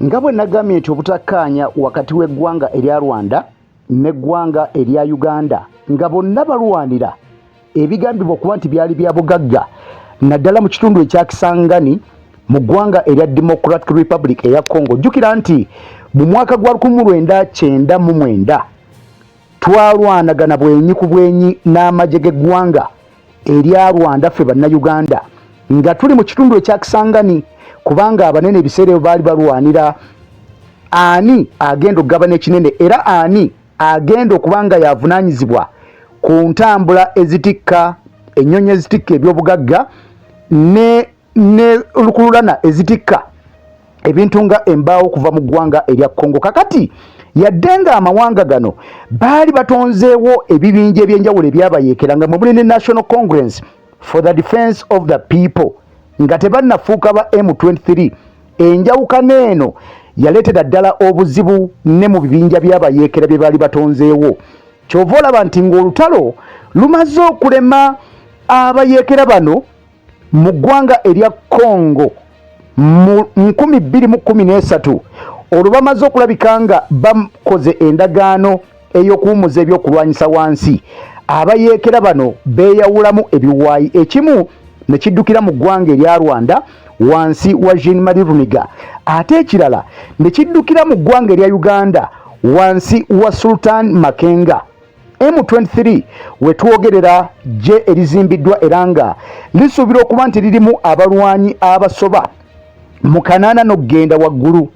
Nga bwe nagambye nti obutakkaanya wakati w'eggwanga erya Rwanda n'eggwanga erya Uganda nga bonna balwanira ebigambibwa okuba nti byali bya bugagga naddala mu kitundu ekya Kisangani mu ggwanga erya Democratic Republic eya Congo. Jjukira nti mu mwaka gwa 1999 twalwanagana bwenyi ku bwenyi n'amagye g'eggwanga erya Rwanda ffe Bannayuganda nga tuli mu kitundu ekya Kisangani, kubanga abanene ebiseera ebyo baali balwanira ani agenda okugabana ekinene era ani agenda okuba nga yavunaanyizibwa ku ntambula ezitikka ennyonyi ezitikka ebyobugagga ne lukululana ezitikka ebintu nga embaawo okuva mu ggwanga erya Congo. Kakati yadde nga amawanga gano baali batonzeewo ebibinja ebyenjawulo ebyabayeekera nga mwe muli ne National Congress for the Defense of the People nga tebannafuuka ba M23, enjawukana eno yaleetera ddala obuzibu ne mu bibinja by'abayeekera bye baali batonzeewo. Kyova olaba nti ng'olutalo lumaze okulema abayeekera bano mu ggwanga erya Congo mu 2013, olwo bamaze okulabika nga bakoze endagaano ey'okuwummuza ebyokulwanyisa wansi, abayeekera bano beeyawulamu ebiwaayi, ekimu ne kiddukira mu ggwanga erya Rwanda wansi wa Jean Marie Runiga, ate ekirala ne kiddukira mu ggwanga erya Uganda wansi wa Sultan Makenga. M23 wetwogerera gye erizimbiddwa era nga lisuubirwa okuba nti lirimu abalwanyi abasoba mu 800 n'okugenda waggulu,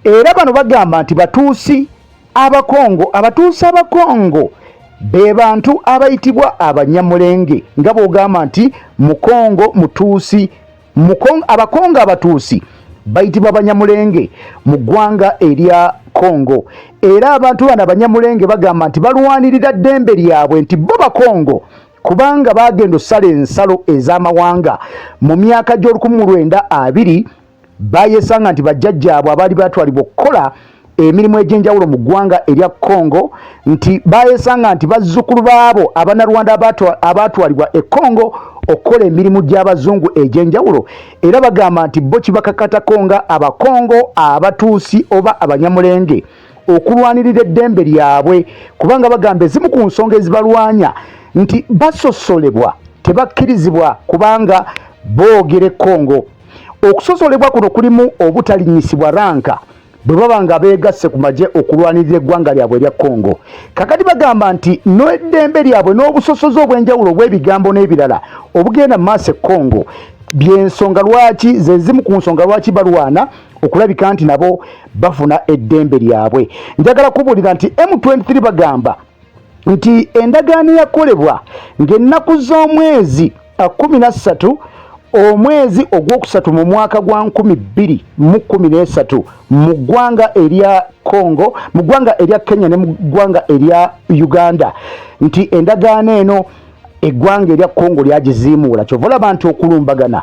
era bano bagamba nti Batuusi Abakongo. Abatuusi Abakongo be bantu abayitibwa Abanyamulenge, nga bw'ogamba nti Mukongo Mutuusi. Abakongo Abatuusi bayitibwa Banyamulenge mu ggwanga erya Kongo, era abantu bano Abanyamulenge bagamba nti balwanirira ddembe lyabwe nti bo Bakongo, kubanga bagenda osala ensalo ez'amawanga mu myaka gy'ol1920 bayesanga nti bajjajjaabwe abaali batwalibwa okukola emirimu egy'enjawulo mu ggwanga erya Congo, nti bayesanga nti bazzukulu baabo Abanarwanda abatwalibwa e Congo okukola emirimu gy'abazungu egy'enjawulo, era bagamba nti bo kibakakatako nga Abakongo Abatuusi oba Abanyamulenge okulwanirira eddembe lyabwe, kubanga bagamba ezimu ku nsonga ezibalwanya nti basosolebwa, tebakkirizibwa kubanga boogera Congo. Okusosolebwa kuno kulimu obutalinnyisibwa ranka bwe baba nga beegasse ku magye okulwanirira eggwanga lyabwe erya Congo. Kakati bagamba nti n'eddembe lyabwe n'obusosoze obw'enjawulo obw'ebigambo n'ebirala obugenda mu maaso e Congo byensonga lwaki, ze zimu ku nsonga lwaki balwana okulabika nti nabo bafuna eddembe lyabwe. Njagala kubuulira nti M23 bagamba nti endagaano eyakolebwa ng'ennaku z'omwezi 13 omwezi ogwokusatu mu mwaka gwa 2013 mu ggwanga erya Congo, mu ggwanga erya Kenya ne mu ggwanga erya Uganda, nti endagaano eno eggwanga erya Congo lyagiziimuula. Kyova olaba nti okulumbagana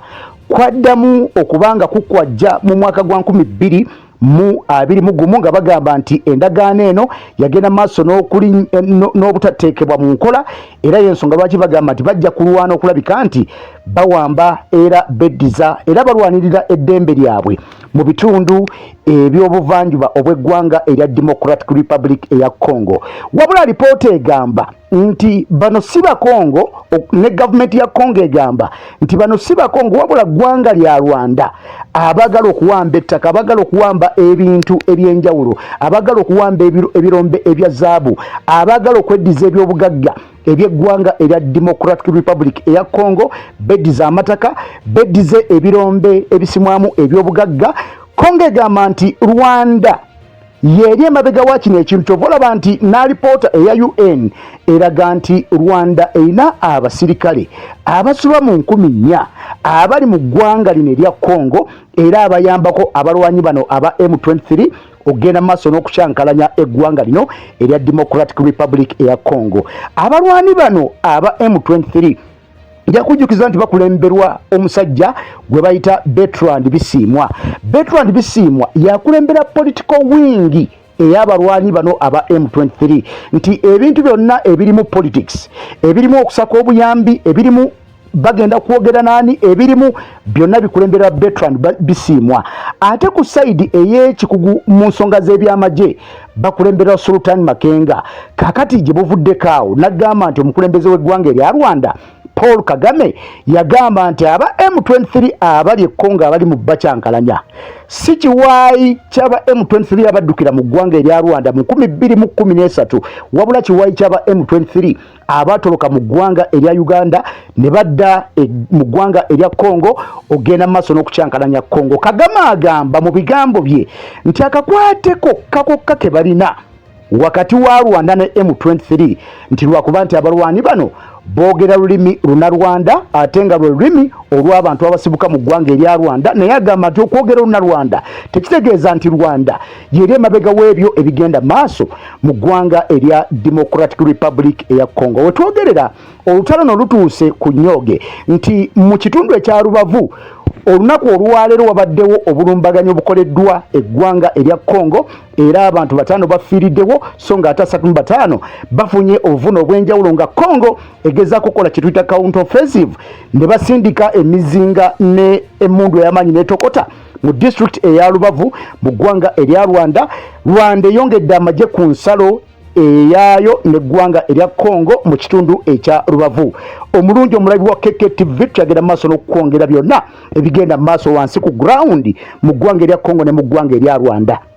kwaddamu okubanga kukwajja mu mwaka gwa 2021 nga bagamba nti endagaano eno yagenda maaso n'obutateekebwa mu nkola, era y'ensonga lwaki bagamba nti bajja kulwana okulabika nti bawamba era beddiza era balwanirira eddembe lyabwe mu bitundu ebyobuvanjuba obw'eggwanga erya Democratic Republic eya Congo. Wabula alipoota egamba nti bano si Bakongo, ne gavumenti ya Congo egamba nti bano si Bakongo, wabula ggwanga lya Rwanda abagala okuwamba ettaka, abagala okuwamba ebintu ebyenjawulo, abagala okuwamba ebirombe ebya zaabu, abagala okweddiza ebyobugagga ebyeggwanga erya Democratic Republic eya Congo, beddiza amataka, beddize ebirombe ebisimwamu ebyobugagga. Congo egamba nti Rwanda yeeri emabega wa kino ekintu. Kyova olaba nti n'alipoota eya UN eraga nti Rwanda erina abasirikale abasoba mu 4000 abali mu ggwanga lino erya Congo, era abayambako abalwanyi bano aba M23 okugenda mu maaso n'okukyankalanya eggwanga lino erya Democratic Republic eya Congo. Abalwanyi bano aba M23, nja kujjukiza nti bakulemberwa omusajja gwe bayita Bertrand Bisimwa. Bertrand Bisimwa yakulembera political wing ey'abalwanyi bano aba M23, nti ebintu byonna ebirimu politics, ebirimu okusaka obuyambi, ebirimu Bagenda kwogera naani? Ebirimu byonna bikulembera Bertrand Bisiimwa, ate ku sayidi ey'ekikugu mu nsonga z'ebyamagye bakulemberwa Sultan Makenga. Kakati gye buvuddeko awo n'agamba nti omukulembeze w'eggwanga erya Rwanda Paul Kagame yagamba nti aba M23 abali e Congo abali mu bakyankalanya si kiwaayi ky'aba M23 abaddukira mu ggwanga erya Rwanda mu 2013, wabula kiwaayi ky'aba M23 abatoloka mu ggwanga erya Uganda ne badda e, mu ggwanga erya Congo ogenda mu maaso n'okukyankalanya Congo. Kagame agamba mu bigambo bye nti akakwate kokka kokka ke balina wakati wa Rwanda ne M23 nti lwakuba nti abalwani bano boogera lulimi Lunarwanda, ate nga lwe lulimi olw'abantu abasibuka mu ggwanga erya Rwanda. Naye agamba nti okwogera Olunarwanda tekitegeeza nti Rwanda yeri emabega w'ebyo ebigenda maaso mu ggwanga erya Democratic Republic eya Congo. Wetwogerera olutalo no lutuuse ku nnyooge nti mu kitundu ekya Rubavu olunaku olwaleero wabaddewo obulumbaganyi obukoleddwa eggwanga erya Congo, era abantu 5 bafiiriddewo so nga ate 35 bafunye obuvune obw'enjawulo, nga Congo egezaako kukola kye tuyita counter offensive ne basindika emizinga ne emmundu ey'amaanyi n'etokota mu district eya Rubavu mu ggwanga erya Rwanda. Rwanda eyongedde amagye ku nsalo eyaayo n'eggwanga erya Congo mu kitundu ekya Rubavu. Omulungi omulabi wa KKTV, tuyagenda mu maaso n'okukwongera byonna ebigenda mu maaso wansi ku ground mu ggwanga erya Congo ne mu ggwanga erya Rwanda.